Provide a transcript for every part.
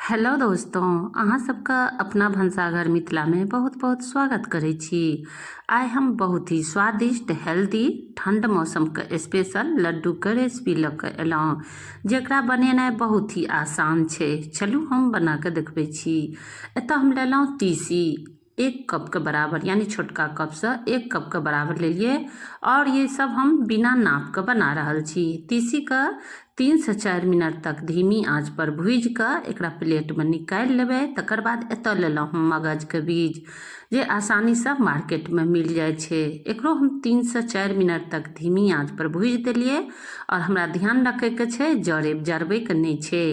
Hello दोस्तों, अहाँ सबके अपना भनसाघर मिथिलामे बहुत बहुत स्वागत करै छी। आइ हम बहुत ही स्वादिष्ट हेल्दी ठंड मौसमके स्पेशल लड्डूके रेसिपी लऽ कऽ एलहुँ, जकरा बनेनाइ बहुत ही आसान छै। चलू हम बना कऽ देखबै छी। एतऽ हम लेलहुँ तीसी 1 कपके बराबर, यानी छोटका कपसँ 1 कपके बराबर लेलियै और ये सब हम बिना नापके बना रहल छी। तीसीके 3 से 4 मिनट तक धीमी आँच पर भूजि कऽ एकरा प्लेटमे निकालि लेबै। तकर बाद एतऽ लेलहुँ हम मगजके बीज, जे आसानीसँ मार्केटमे मिल जाइ छै। एकरो हम 3 से 4 मिनट तक धीमी आँच पर भूजि देलियै और हमरा ध्यान रखैके छै जरे जरबैके नहि छै।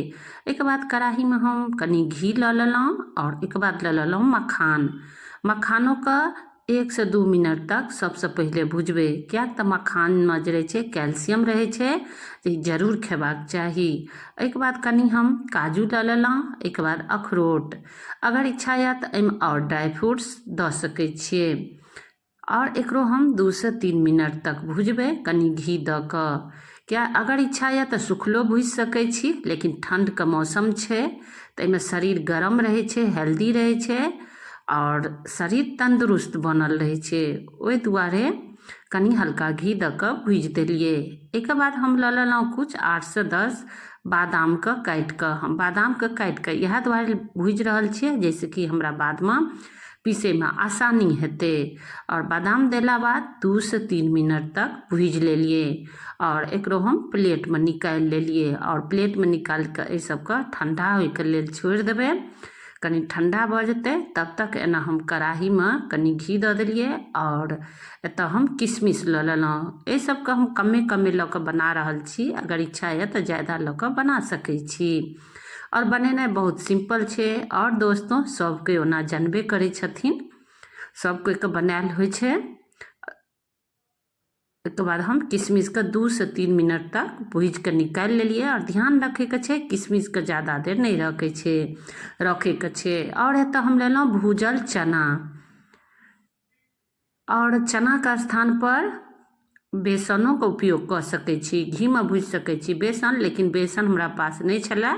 एहिके बाद कड़ाहीमे हम कनि घी लऽ लेलहुँ आओर ओहिके बाद लऽ लेलहुँ मखान। मखानोके 1 से 2 मिनट तक सबसँ पहिले भुजबै, किएक तऽ मखानमे जे रहै छै कैल्सियम रहै छै, जे जरूर खेबाक चाही। एहिके बाद कनि हम काजू लऽ लेलहुँ, एहिके बाद अखरोट। अगर इच्छा यऽ तऽ एहिमे आओर ड्राइ फ्रूट्स दऽ सकै छियै। आओर एकरो हम 2 से 3 मिनट तक भुजबै कनि घी दऽ कऽ। किया अगर इच्छा यऽ तऽ सुखलो भूजि सकै छी, लेकिन ठण्डके मौसम छै तऽ एहिमे शरीर गरम रहै छै, हेल्दी रहै छै आओर शरीर तन्दुरुस्त बनल रहै छै। ओहि दुआरे कनि हल्का घी दऽ कऽ भूजि देलियै। एहिके बाद हम लऽ लेलहुँ किछु 8 से 10 बादामके काटि कऽ। हम बादामके काटि कऽ इएह दुआरे भूजि रहल छियै जाहिसँ कि हमरा बादमे पीसैमे आसानी हेतै। आओर बादाम देला बाद 2 से 3 मिनट तक भूजि लेलियै आओर एकरो हम प्लेटमे निकालि लेलियै। आओर प्लेटमे निकालि कऽ एहि सबके ठण्डा होइके लेल छोड़ि देबै। कनि ठण्डा भऽ जेतै तब तक एना हम कड़ाहीमे कनि घी दऽ देलियै आओर एतऽ हम किशमिश लऽ लेलहुँ। एहि सबके हम कमे कमे लऽ कऽ बना रहल छी, अगर इच्छा यऽ तऽ ज्यादा लऽ कऽ बना सकै छी। आओर बनेनाइ बहुत सिम्पल छै। आओर दोस्तो सब कोइ ओना जानबे करै छथिन, सब कोइके बनायल होइ छै। ओहिके बाद हम किशमिशके 2 से 3 मिनट तक भूजिके निकालि लेलियै। आओर ध्यान रखैके छै किशमिशके ज्यादा देर नहि रखै छै रखैके छै। आओर एतऽ हम लेलहुँ भूजल चना, आओर चनाके स्थानपर बेसनोके उपयोग कऽ सकै छी, घीमे भूजि सकै छी बेसन, लेकिन बेसन हमरा पास नहि छलए,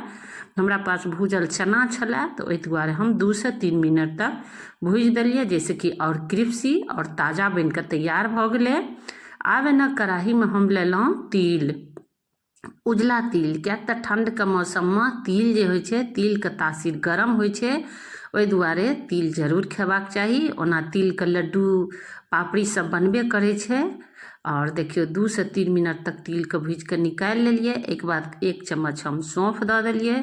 हमरा पास भूजल चना छलए, तऽ ओहि दुआरे हम 2 से 3 मिनट तक भूजि देलियै, जाहिसँ कि आओर क्रिप्सी आओर ताजा बनि कऽ तैयार भऽ गेलै। आब एना कड़ाहीमे हम लेलहुँ तिल, उजला तिल, किएक तऽ ठण्डके मौसममे तिल जे होइ छै तिलके तासीर गरम होइ छै, ओहि दुआरे तिल जरूर खेबाक चाही। ओना तिलके लड्डू पापड़ी सब बनबे करै छै। आओर देखियौ 2 से 3 मिनट तक तिलके भूजिके निकालि लेलियै। एहिके बाद 1 चम्मच हम सौँफ दऽ देलियै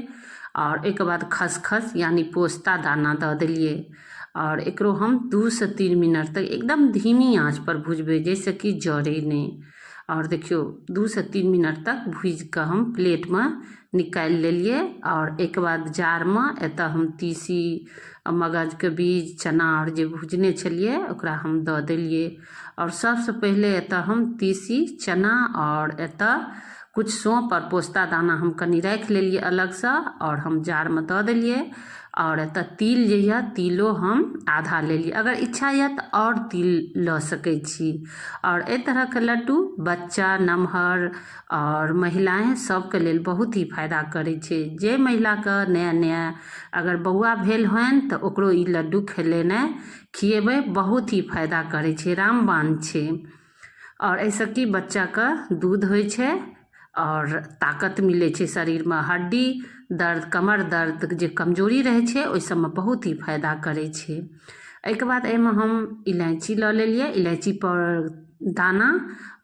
आओर एहिके बाद खसखस यानि पोस्ता दाना दऽ देलियै। आओर एकरो हम 2 से 3 मिनट तक एकदम धीमी आँचपर भुजबै, जाहिसँ कि जरै नहि। आओर देखियौ 2 से 3 मिनट तक भूजिकऽ हम प्लेटमे निकालि लेलियै। आओर एहिके बाद जारमे एतऽ हम तीसी, मगजके बीज, चना आओर जे भुजने छलियै ओकरा हम दऽ देलियै। आओर सबसँ पहिले एतऽ हम तीसी, चना आओर एतऽ किछु सौँफ आओर पोस्ता दाना हम कनि राखि लेलियै अलगसँ आओर हम जारमे दऽ देलियै। आओर एतऽ तिल जे यऽ तिलो हम आधा लेलियै, अगर इच्छा यऽ तऽ आओर तिल लऽ सकै छी। आओर एहि तरहके लड्डू बच्चा, नमहर आओर महिलाएँ सबके लेल बहुत ही फायदा करै छै। जे महिलाके नया नया अगर बौआ भेल होइन तऽ ओकरो ई लड्डू खेलेनाइ खिएबै बहुत ही फायदा करै छै, रामबाण छै। आओर एहिसँ की बच्चाके दूध होइ छै आओर ताकत मिलै छै शरीरमे, हड्डी दर्द, कमर दर्द जे कमजोरी रहै छै ओहि सबमे बहुत ही फायदा करै छै। एहिके बाद एहिमे हम इलायची लऽ लेलियै, इलायची पर दाना,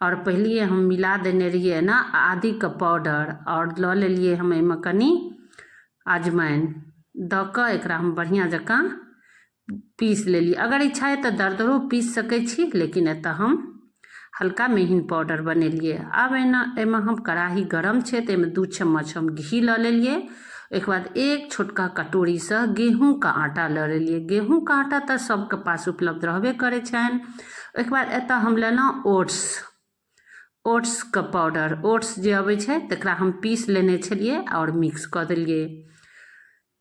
आओर पहिलिए हम मिला देने रहियै एना आदिके पाउडर, आओर लऽ लेलियै हम एहिमे कनि अजमाइन दऽ कऽ एकरा हम बढ़िआँ जकाँ पीस लेलियै। अगर इच्छा अइ तऽ दरदरो पीस सकै छी, लेकिन एतऽ हम हल्का महीन पाउडर बनेलियै। आब एना एहिमे हम कड़ाही गरम छै तऽ एहिमे 2 चम्मच हम घी लऽ लेलियै। ओहिके बाद 1 छोटका कटोरीसँ गेहूँके आटा लऽ लेलियै। गेहूँके आटा तऽ सबके पास उपलब्ध रहबे करै छनि। ओहिके बाद एतऽ हम लेलहुँ ओट्स, ओट्सके पाउडर, ओट्स जे अबै छै तकरा हम पीस लेने छलियै आओर मिक्स कऽ देलियै।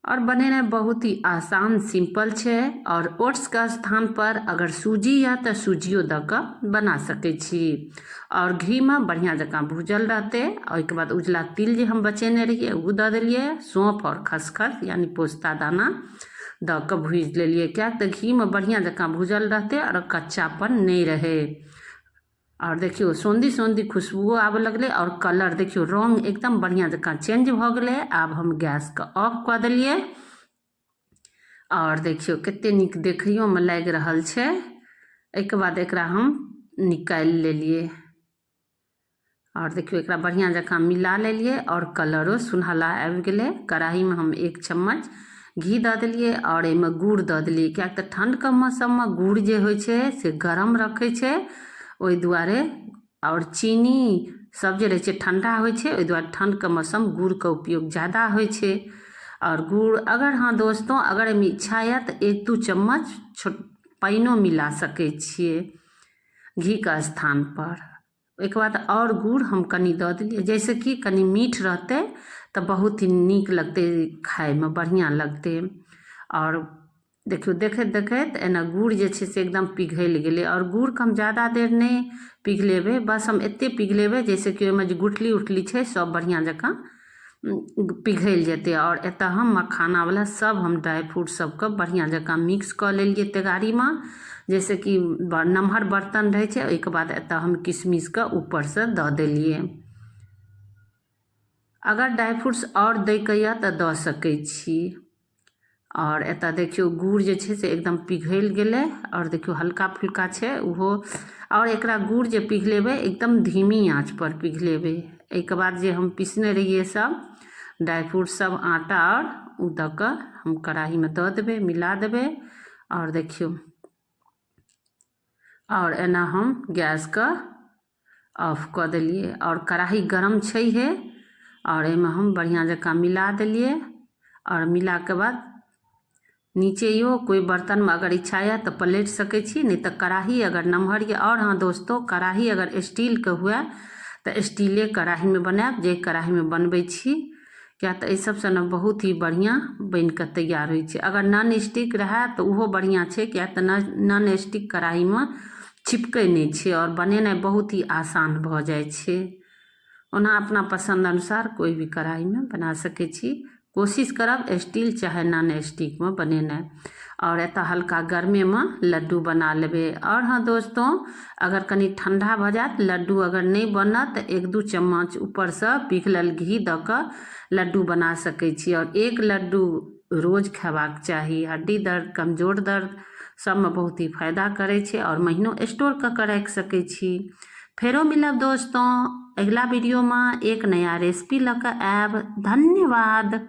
आओर बनेनाइ बहुत ही आसान सिम्पल छै। आओर ओट्सके स्थानपर अगर सूजी यऽ तऽ सूजियो दऽ कऽ बना सकै छी। आओर घीमे बढ़िआँ जकाँ भूजल रहतै। ओहिके बाद उजला तिल जे हम बचेने रहियै ओ दऽ देलियै, सौँफ आओर खसखस यानि पोस्ता दाना दऽ कऽ भूजि लेलियै, किएक तऽ घीमे बढ़िआँ जकाँ भूजल रहतै आओर कच्चापन नहि रहै। आओर देखियौ सोंदी सोंदी खुशबुओ आबऽ लगलै आओर कलर देखियौ रङ्ग एकदम बढ़िआँ जकाँ चेंज भऽ गेलै। आब हम गैसके ऑफ कऽ देलियै आओर देखियौ कते नीक देखैयोमे लागि रहल छै। एहिके बाद एकरा हम निकालि लेलियै आओर देखियौ एकरा बढ़िआँ जकाँ मिला लेलियै आओर कलरो सुनहला आबि गेलै। कढ़ाइमे हम 1 चम्मच घी दऽ देलियै आओर एहिमे गुड़ दऽ देलियै, किएक तऽ ठण्डके मौसममे गुड़ जे होइ छै से गरम रखै छै ओहि दुआरे, आओर चीनी सब जे रहै छै ठण्डा होइ छै, ओहि दुआरे ठण्डके मौसम गुड़के उपयोग जादा होइ छै। आओर गुड़ अगर हँ दोस्तों अगर एहिमे इच्छा यऽ तऽ 1-2 चम्मच छोट पानिओ मिला सकै छियै घीके स्थानपर। ओहिके बाद आओर गुड़ हम कनि दऽ देलियै, जाहिसँ कि कनि मीठ रहतै तऽ बहुत ही नीक लगतै खाइमे, बढ़िआँ लगतै। आओर देखियौ देखैत देखैत एना गुड़ जे छै से एकदम पिघलि गेलै। आओर गुड़के हम जादा देर नहि पिघलेबै, बस हम एतेक पिघलेबै जाहिसँ कि ओहिमे जे गुठली उठली छै सब बढ़िआँ जकाँ पिघलि जेतै। आओर एतऽ हम मखानावला सब हम ड्राइ फ्रूट सबके बढ़िआँ जकाँ मिक्स कऽ लेलियै तेगारीमे, जाहिसँ कि नमहर बर्तन रहै छै। ओहिके बाद एतऽ हम किशमिशके ऊपरसँ दऽ देलियै। अगर ड्राइ फ्रूट्स आओर दैके यऽ तऽ दऽ सकै छी। आओर एतऽ देखियौ गुड़ जे छै से एकदम पिघलि गेलै आओर देखियौ हल्का फुल्का छै ओहो। आओर एकरा गुड़ जे पिघलेबै एकदम धीमी आँचपर पिघलेबै। एहिके बाद जे हम पिसने रहियै सब ड्राइ फ्रूट सब आटा आओर ओ दऽ कऽ हम कड़ाहीमे दऽ देबै, मिला देबै। आओर देखियौ आओर एना हम गैसके ऑफ कऽ देलियै आओर कड़ाही गरम छैहे। आओर एहिमे हम बढ़िआँ जकाँ मिला देलियै आओर मिलाके बाद नीचेयो कोइ बर्तनमे अगर इच्छा यऽ तऽ पलटि सकै छी, नहि तऽ कड़ाही अगर नमहर यऽ। आओर हँ दोस्तो, कड़ाही अगर स्टीलके हुए तऽ स्टीले कड़ाहीमे बनायब, जाहि कड़ाहीमे बनबै छी, किएक तऽ एहि सबसँ ने बहुत ही बढ़िआँ बनिकऽ तैयार होइ छै। अगर नॉन स्टिक रहए तऽ ओहो बढ़िआँ छै, किएक तऽ नॉन स्टिक कड़ाहीमे चिपकै नहि छै आओर बनेनाइ बहुत ही आसान भऽ जाइ छै। ओना अपना पसन्द अनुसार कोइ भी कढ़ाइमे बना सकै छी, कोशिश करब स्टील चाहे नॉन स्टिकमे बनेनाइ। आओर एतऽ हल्का गर्मेमे लड्डू बना लेबै। आओर हँ दोस्तों, अगर कनि ठण्डा भऽ जायत लड्डू अगर नहि बनत तऽ 1-2 चम्मच ऊपरसँ पिघलल घी दऽ कऽ लड्डू बना सकै छी। आओर 1 लड्डू रोज खेबाक चाही, हड्डी दर्द कमजोर दर्द सबमे बहुत ही फायदा करै छै आओर महीनो स्टोर कऽ कऽ राखि सकै छी। फेरो मिलब दोस्तों अगिला वीडियोमे एक नया रेसिपी लऽ कऽ आयब। धन्यवाद।